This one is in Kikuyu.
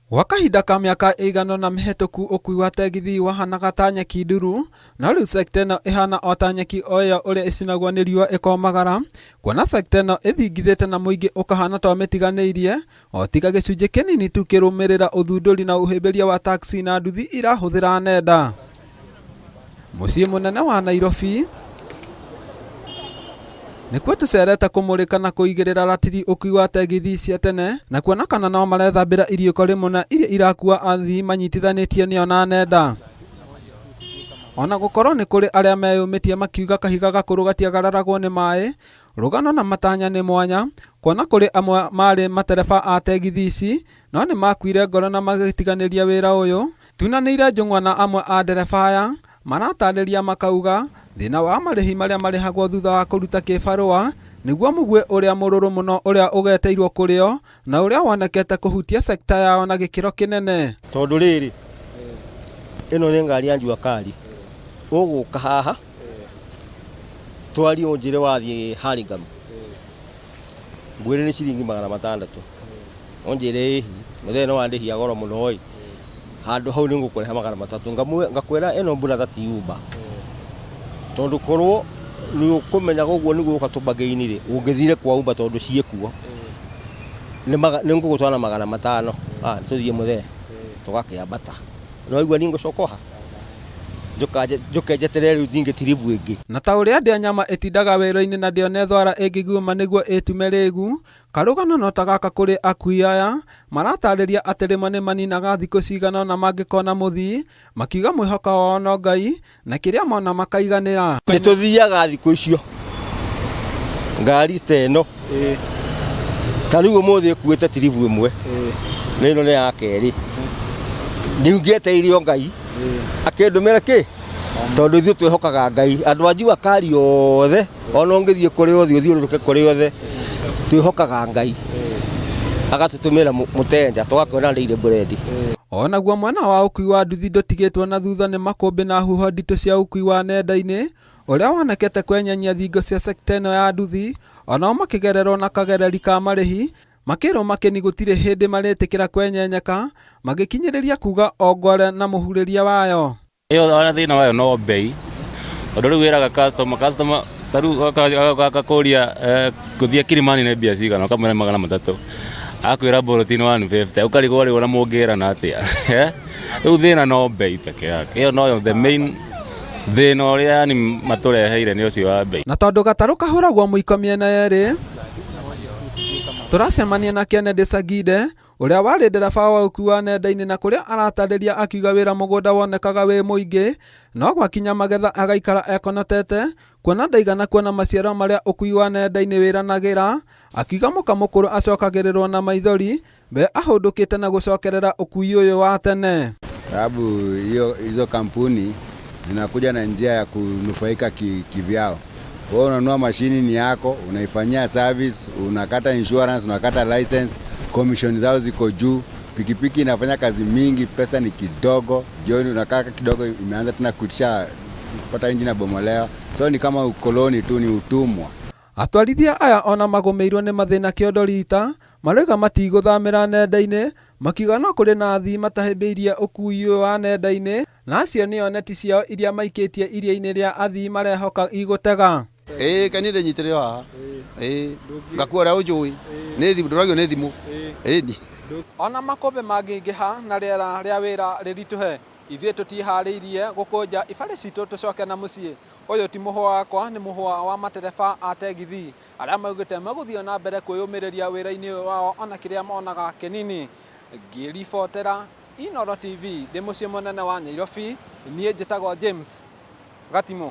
Gwa kahinda ka mĩaka ĩigana ũna mĩhĩtũku ũkui wa tegithi wahanaga ta nyeki nduru, no rĩu sekta ĩno ĩhana o ta nyeki o ĩyo ũrĩa ĩcinagwo nĩ riũa ĩkomagara, kuona sekta ĩno ĩthingithĩte na mũingĩ ũkahana ta ũmĩtiganĩirie, o tiga gĩcunjĩ kĩnini tu kĩrũmĩrĩra ũthundũri na ũhĩmbĩria wa taxi na nduthi irahũthĩra nenda. Mũciĩ mũnene wa Nairobi nĩkuo tũcerete kũmũrĩka na kũigĩrĩra ratiri ũkui wa tegithi cia tene na kuona kana no marethambĩra iriũko rĩmwe na iria irakua athii manyitithanĩtio nĩo na nenda. Ona gũkorwo nĩ kũrĩ arĩa meyũmĩtie makiuga kahiga gakũrũ gatiagararagwo nĩ maĩ, rũgano na matanya nĩ mwanya, kuona kũrĩ amwe marĩ matereba a tegithi ici no nĩ makuire ngoro na magĩtiganĩria wĩra ũyũ. Tunanĩire njũng'wa na amwe a ndereba aya maratarĩria makauga thĩna wa marĩhi marĩa marĩhagwo thutha wa kũruta kĩbarũa nĩguo mũguĩ ũrĩa mũrũrũ mũno ũrĩa ũgeteirwo kũrĩo na ũrĩa wonekete kũhutia sekta yao na gĩkĩro kĩnene. Tondũ rĩrĩ, ĩno nĩ ngari ya Jua Kali, ũgũka haha twarie ũnjĩre wathiĩ Hurlingham, ngwĩre nĩ ciringi 600, ũnjĩre ĩhi mũthenya nĩ wandĩhia goro mũno ĩ, handũ hau nĩ ngũkũrĩha 300, ngakwĩra ĩno brother ti Uber, tondũ korwo nĩ ũkũmenyaga ũguo nĩguo ũka tũbagĩini rĩ, ũngĩthire kwa Uber tondũ ciĩkuo, nĩ ngũgũtwara na 500, tũthiĩ mũthee tũgakĩambata, no waigua niĩ ngũcoka ha njoke njeterere rĩu ningĩ tiribu ĩngĩ. Na ta ũrĩa ndĩa nyama ĩtindaga wĩra-inĩ na ndĩone thwara ĩngĩguĩma nĩguo ĩtume rĩgu, karũgano no ta gaka kũrĩ akui aya maratarĩria atĩ rĩmwe nĩ maninaga thikũ cigana ũna mangĩkona mũthii, makiuga mwĩhoko wao no Ngai na kĩrĩa mona makaiganĩra. Nĩ tũthiaga thikũ icio ngari ta ĩno ta rĩu ũmũthĩ ĩkuĩte tiribu ĩmwe na ĩno nĩ ya kerĩ, rĩu ngĩetereire o Ngai akĩndũmĩra kĩ, tondũ ithuĩ twĩhokaga Ngai, andũ a Jua Kali othe ona ũngĩthiĩ kũrĩ othe ũthiũrũrũke kũrĩ othe twĩhokaga Ngai agatũtũmĩra mũtenja tũgakĩona daily bread. Onaguo mwena wa ũkui wa nduthi ndũtigĩtwo na thutha nĩ makũmbĩ na huho nditũ cia ũkui wa nenda-inĩ ũrĩa wonekete kwenyenya thingo cia sekta ĩno ya nduthi, onao makĩgererwo na kagereri ka marĩhi makĩrwo makĩni gũtirĩ hĩndĩ marĩtĩkĩra kwenyenyeka, magĩkinyĩrĩria kuga o ngware na mũhurĩria wayo. Ĩyo ona thĩna wayo no bei, tondũ rĩu wĩraga customer ta rĩu agakũria gũthiĩ Kilimani nĩ mbia cigana, ũkamwĩra 300, akwĩra Bolt nĩ 150, ũkarigwo rĩu ona mũngĩrana atĩa. Rĩu thĩna no bei peke yake, ĩyo noyo the main thĩna ũrĩa yani matũreheire nĩ ũcio wa bei. Na tondũ gatarũ kahũragwo mũiko mĩena yerĩ, tũracemania na Kennedy Sagide ũrĩa warĩ ndereba wa ũkui wa nenda-inĩ na kũrĩa aratarĩria akiuga wĩra mũgũnda wonekaga wĩ mũingĩ no gwakinya magetha agaikara ekonotete kuona ndaigana kuona maciaro marĩa ũkui wa nenda-inĩ wĩranagĩra, akiuga mũka mũkũrũ acokagĩrĩrwo na maithori we ahũndũkĩte na gũcokerera ũkui ũyũ wa tene. Sababu hiyo hizo kampuni zinakuja na njia ya kunufaika kivyao. Wewe unanunua mashini ni yako, unaifanyia service, unakata insurance, unakata license, commission zao ziko juu. Pikipiki inafanya kazi mingi, pesa ni kidogo, jioni unakaa kidogo imeanza tena kuitisha kupata injini inabomolewa. So ni kama ukoloni tu, ni utumwa. Atwarithia aya ona magũmĩirwo nĩ mathĩna kĩondo rita marauga matigũthamĩra nenda-inĩ, makiuga no kũrĩ na athii matahĩmbĩirie ũkui ũyũ wa nenda-inĩ na acio nĩo neti ciao iria maikĩtie iria-inĩ rĩa athii marehoka igũtega. Ĩĩ kani ndĩnyitĩrĩre haha, ĩĩ ngakua ũrĩa ũnjũĩ, nĩ thimũ ndũragio nĩ thimũ, ĩni. Ona makũmbĩ mangĩingĩha na rĩera rĩa wĩra rĩritũhe, ithuĩ tũtiharĩirie gũkũnja ibarĩ citũ tũcoke na mũciĩ. Ũyũ ti mũhũa wakwa, nĩ mũhũa wa matereba a tegithi arĩa maugĩte megũthiĩ na mbere kwĩyũmĩrĩria wĩra-inĩ ũyũ wao ona kĩrĩa monaga kĩnini. Ngĩribotera Inooro TV ndĩ mũciĩ mũnene wa Nairobi, niĩ njĩtagwo James Gatimũ.